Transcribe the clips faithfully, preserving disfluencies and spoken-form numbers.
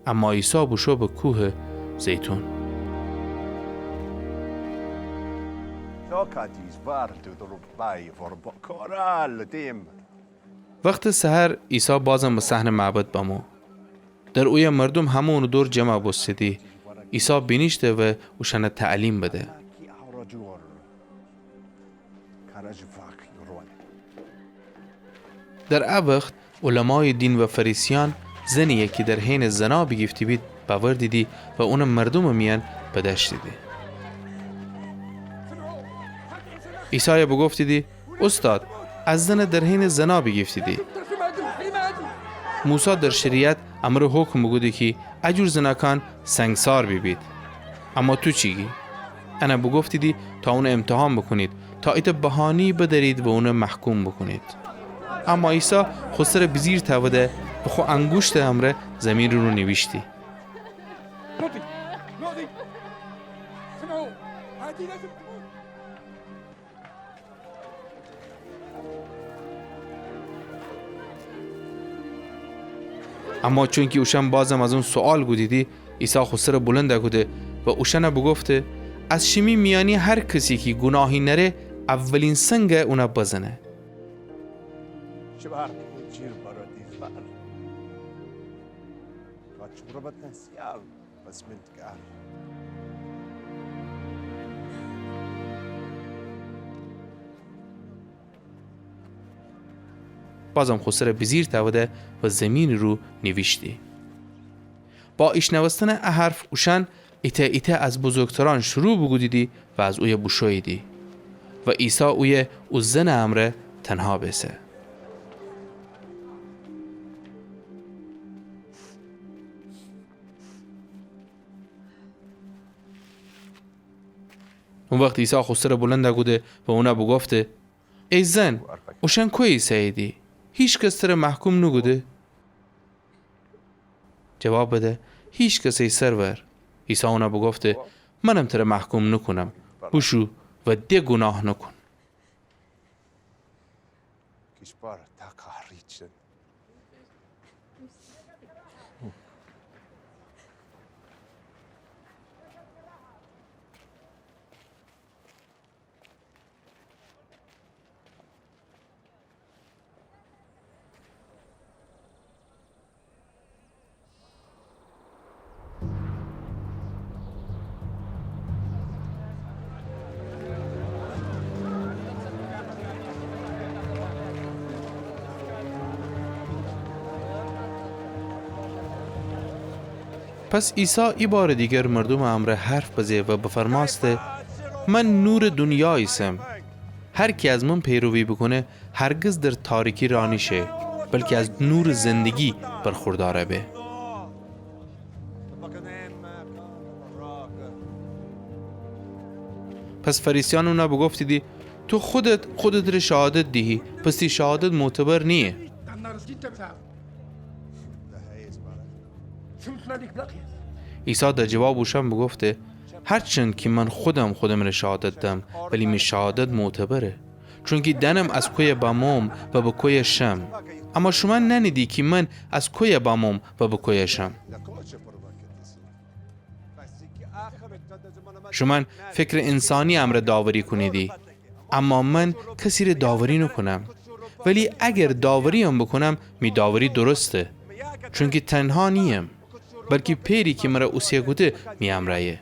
اما عیسی بوشو به کوهٚ زیتون. وختٚ سحر عیسی بازم به صحنٚ معبد بمو. در اویه مردوم همه اونٚ دور جمع بوستیدی. عیسی بینیشته و اوشأن تعلیم بده. در ا وخت علمایٚ دین و فریسیأن زنیی کی در حینٚ زنا بیگیفته بید بأوردیدی و اونٚ مردومٚ میأن بدأشتیدی. عیسای بوگفتیدی: اوستاد، ا زن در حینٚ زنا بیگیفتیدی. موسی در شریعت امر حکم بوکوده کی ا جور زنأکأن سنگسار بیبید. اما تو چی گی؟ ان بوگفتیدی تا اون امتحان بوکونید، تا ایتأ بهانه‌یی بدأرید و اون محکوم بوکونید. اما عیسی خو سر بیجیر تأوده و خو انگوشتٚ امرأ زیمینٚ رو نیویشتی. اما چونکی اوشأن بازم از اون سؤال کودیدی، عیسی خو سر بلند کوده و اوشأن بوگفته: از شیمی میأنی هر کسی کی گوناهی نأره، اولین سنگ اون بزنه. بازم خو سر بیجیر تأوده و زیمینٚ رو نیویشتی. با ایشنوستنٚ ا حرف اوشأن ایتأ ایتأ از بزرگترأن شروع بوکودیدی و از اویه بوشوییدی و عیسی اویه او زنٚ امرأ تنها بیسه. او وخت عیسی خو سر بلند کوده و اون بوگفته: ای زن، اوشأن کویه ایسه‌ییدی؟ هیکس تر محکوم نوکوده؟ جواب بده: هیکس، ای سرور. عیسی اون بوگفته: منم تر محکوم نوکونم. بوشو و د گوناه نوکون. پس عیسی ایبارٚ دیگر مردومٚ امرأ حرف بزه و بفرمأسته: من نورٚ دونیا ایسم. هر کی از من پیروی بوکونه، هرگز در تاریکی راه نیشه، بلکی از نورٚ زندگی برخوردأر به. پس فریسیأن اون بوگفتیدی: تو خودت خودتٚره شهادت دیهی، پس تی شهادت معتبر نییه. عیسی در جوابٚ اوشأن بوگفته: هرچند کی من خودم خودمٚره شهادت دم، ولی می شهادت معتبره، چونکی دأنم از کویه بموم و به کویه شم. اما شومأن نأنیدی کی من از کویه بموم و به کویه شم. شومأن فکرٚ انسانی امرأ داوری کونیدی، اما من کسیره داوری نوکونم. ولی اگر داورییم بوکونم، می داوری درسته، چونکی تنها نییم، بلکی پئری کی مر اوسه کوده می امرأیه.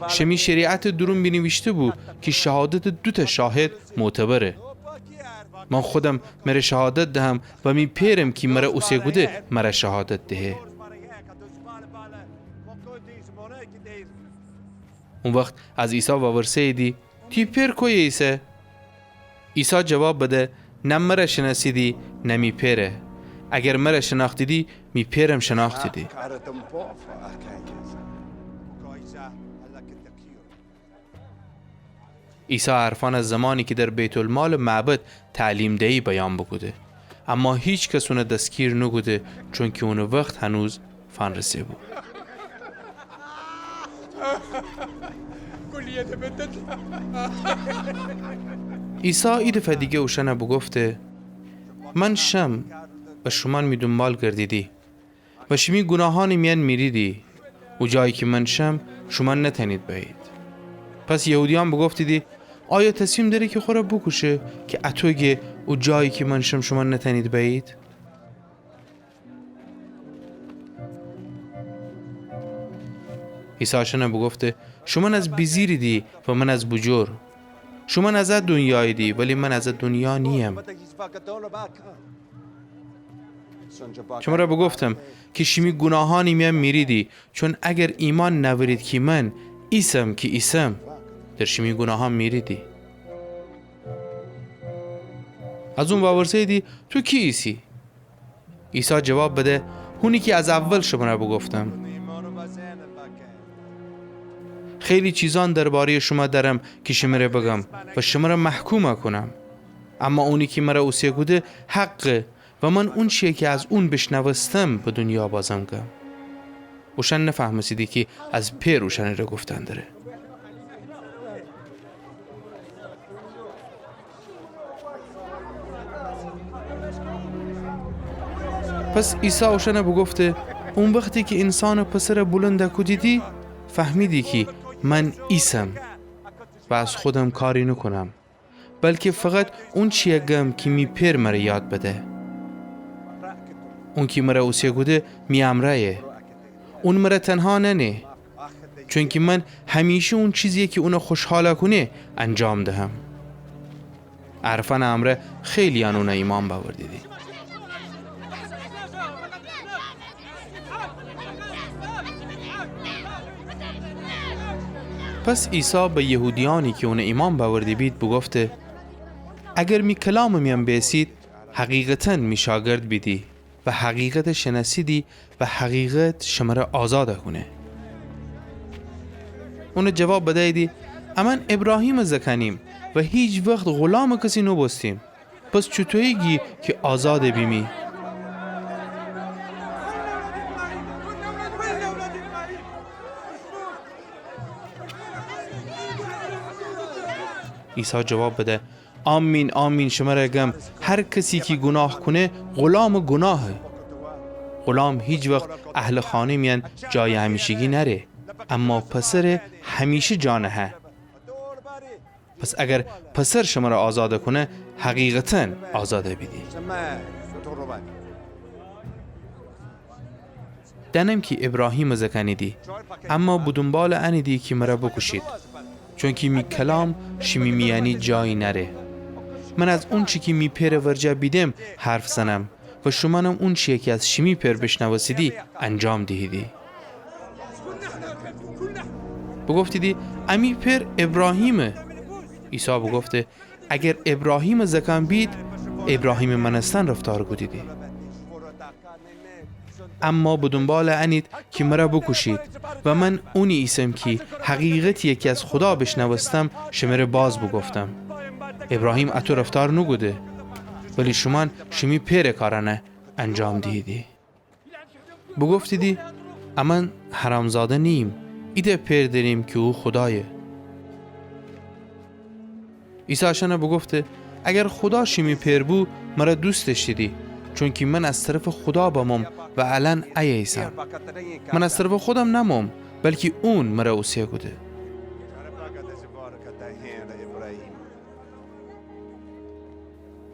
شیمی شریعتٚ دورون بینیویشته بو کی شهادتٚ دوتأ شاهد معتبره. من خودم مر شهادت دهم و می پئرم کی مر اوسه کوده مر شهادت دهه. او وخت از عیسی وورسه‌ییدی: تی پئر کویه ایسه؟ عیسی جواب بده: نه مر شنأسیدی، نه می پئر. اگر مر شنأختیدی، می پئرم شنأختیدی. عیسی ا حرفأن زمانی کی در بیت‌المالٚ معبد تعلیم دیی بیان بوکوده، اما هیکس اون دسگیر نوکوده، چونکی اونٚ وخت هنوز فنرسه بو. عیسی ایدفعه دیگر اوشأنَ بوگفته: من شم و شومأن می دونبال گردیدی و شیمی گوناهأنٚ میأن میریدی. او جایی کی من شم، شومأن نتأنید بأیید. پس یهودیأن بوگفتیدی: آیا تصمیم دأره کی خو ره بوکوشه کی اطو گه او جایی کی من شم شومأن نتأنید بأیید؟ عیسی اوشأنَ بوگفته: شومأن از بیجیریدی و من از بوجور. شومأن از ا دونیاییدی، ولی من از ا دونیا نییم. شمره بوگفتم کی شیمی گوناهأنٚ میأن میریدی، چون اگر ایمأن نأورید کی من ایسم کی ایسم، در شیمی گوناهأن میریدی. از اون وورسه‌ییدی: تو کی ایسی؟ عیسی جواب بده: هونی کی از اول شمره بوگفتم. خیلی چیزأن درباره‌یٚ شومأن دأرم کی شمره بگم و شمره محکوم کونم. اما اونی کی مره اوسه کوده حقه و من اونچیی کی از اون بیشنوستم به دونیا بازم گم. اوشأن نفهمستیدی کی از پئر اوشأنٚره گفتن دره. پس عیسی اوشأن بوگفته: او وختی کی اینسانٚ پسر بلند کودیدی، فهمیدی کی من ایسم و از خودم کاری نوکونم، بلکی فقط اونچیی گم کی می پئر مر یاد بده. اونکی مر اوسه کوده می امرأیه. اون مر تنها نأنه، چونکی من همیشه اون چیزیی کی اون خوشحال کونه انجام دهم. ا حرفأنٚ امرأ خیلییأن اون ایمأن بأوردیدی. پس عیسی به یهودیأنی کی اون ایمأن بأورده بید بوگفته: اگر می کلامٚ میأن بیسید، حقیقتا می شاگرد بیدی و حقیقت شنأسیدی و حقیقت شمر آزاد کونه. اون جواب بدییدی: امأن ایبراهیمٚ زکأنیم و هیچ وخت غلامٚ کسی نوبوستیم. پس چوطویی گی کی آزاد بیمی؟ عیسی جواب بده: آمین، آمین، شمر گم، هر کسی کی گوناه کونه، غلامٚ گوناهه. غلام هیچ وخت اهلٚ خانه میأن جایٚ همیشگی نأره، اما پسر همیشه جا نهه. پس اگر پسر شمر آزاد کونه، حقیقتا آزاد بیدی. دأنم کی ایبراهیمٚ زکأنیدی، اما به دونبالٚ انیدی کی مر بوکوشید، چونکی می کلام شیمی میأنی جایی نأره. من از اونچی کی می پئرٚ ورجه بیدم حرف زنم و شومأنم اونچیی کی از شیمی پئر بیشنوستیدی انجام دیهیدی. بوگفتیدی: امی پئر ایبراهیمه. عیسی بوگفته: اگر ایبراهیمٚ زکأن بید، ایبراهیمٚ مأنستن رفتار کودیدی. اما به دونبالٚ انید کی مر بوکوشید و من اونی ایسم کی حقیقتیی کی از خودا بیشنوستم شمر باز بوگفتم. ایبراهیم اطو رفتار نوکوده، ولی شومأن شیمی پئرٚ کارأن انجام دیهیدی. بوگفتیدی: امأن حرامزاده نیییم، ایتأ پئر دأریم کی او خودایه. عیسی اشأن بوگفته: اگر خودا شیمی پئر بو، مر دوست دأشتیدی، چونکی من از طرفٚ خودا بموم و الأن ایه ایسم. من از طرفٚ خودم نموم، بلکی اون مر اوسه کوده.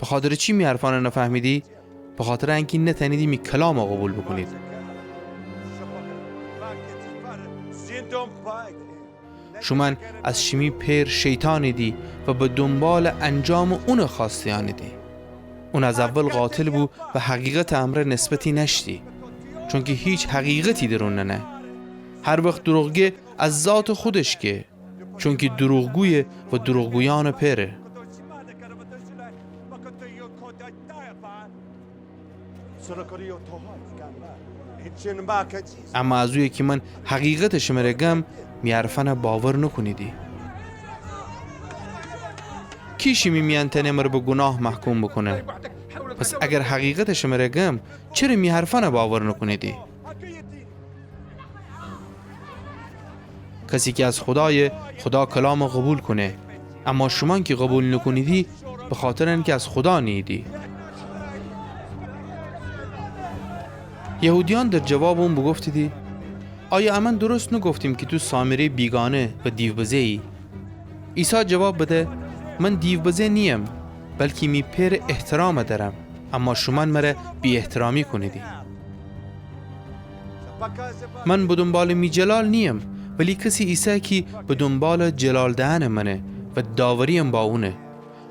بخاطرٚ چی می حرفأن نفهمیدی؟ بخاطرٚ انکی نتأنیدی می کلام قوبیل بوکونید. شومأن از شیمی پئر شیطانیدی و به دونبالٚ انجامٚ اونٚ خوأسته‌یأنیدی. اون از اول قاتل بو و حقیقتٚ امرأ نسبتی نأشتی، چونکی هیچ حقیقتی در اون ننه. هر وخت دروغ گه، از ذاتٚ خودش گه، چونکی دروغگویه و دروغگویأنٚ پئره. اما از اویه کی من حقیقتٚ شمر گم، می حرفأن باور نوکونیدی. کی شیمی میأن تأنه مر به گوناه محکوم بوکونه؟ پس اگر حقیقتٚ شمر گم، چره می حرفأن باور نوکونیدی؟ کسی کی از خودایه، خودا کلام قوبیل کونه، اما شومأن کی قوبیل نوکونیدی، بخاطرٚ انه کی از خودا نیییدی. یهودیأن در جوابٚ اون بوگفتیدی: آیا امأن درست نوگفتیم کی تو سامره‌یٚ بیگانه و دیوبزه‌یی؟ عیسی جواب بده: من دیوبزه نییم، بلکی می پئرٚ احترام دأرم، اما شومأن مر بی‌احترامی کونیدی. من به دونبالٚ می جلال نییم، ولی کسی ایسه کی به دونبالٚ جلال دئنٚ منه و داوری‌یم با اونه.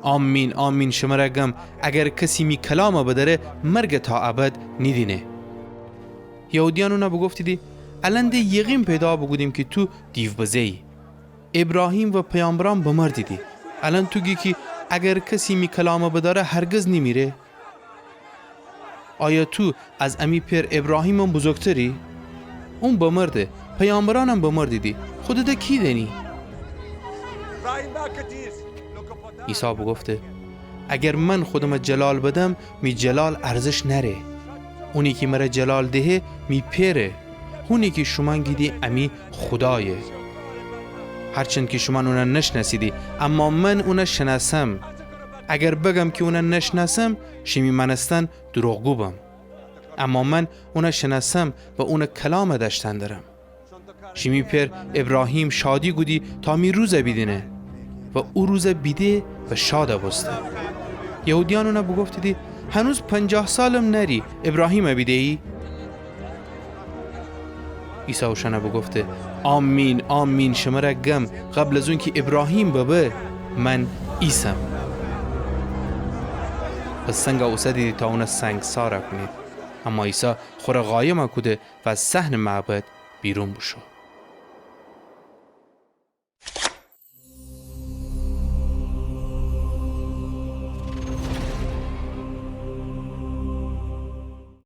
آمین، آمین، شمر گم، اگر کسی می کلام بدأره، مرگ تا ابد نیدینه. یهودیأن اون بوگفتیدی: الأن د یقین پیدا بوکودیم کی تو دیوبزه‌یی. ایبراهیم و پیامبرأن بمردیدی. الأن تو گی کی اگر کسی می کلام بدأره، هرگز نیمیره؟ آیا تو از امی پئر ایبراهیمم بزرگتری؟ اون بمرده، پیامبرأنم بمردیدی، خودت کی دأنی؟ عیسی بوگفته: اگر من خودم جلال بدم، می جلال ارزش نأره. اونی کی مر جلال دهه، می پئره. هونی کی شومأن گیدی امی خودایه. هرچند کی شومأن اون نشنأسیدی، اما من اون شنأسم. اگر بگم کی اون نشنأسم، شیمی مأنستن دروغگو بم. اما من اون شنأسم و اونٚ کلام دأشتن درم. شیمی پئر ایبراهیم شادی کودی تا می روز بیدینه و او روز بیده و شاد بوسته. یهودیأن اون بوگفتیدی: هنوز پنجاه سالم نأری، ایبراهیم بیده‌یی؟ عیسی اوشأن بوگفته: آمین، آمین، شمر گم، قبل از اونکی ایبراهیم ببه، من ایسم. پس سنگ اوسدیدی تا اون سنگسار کونید. اما عیسی خور قایم کوده و از صحنٚ معبد بیرون بوشو.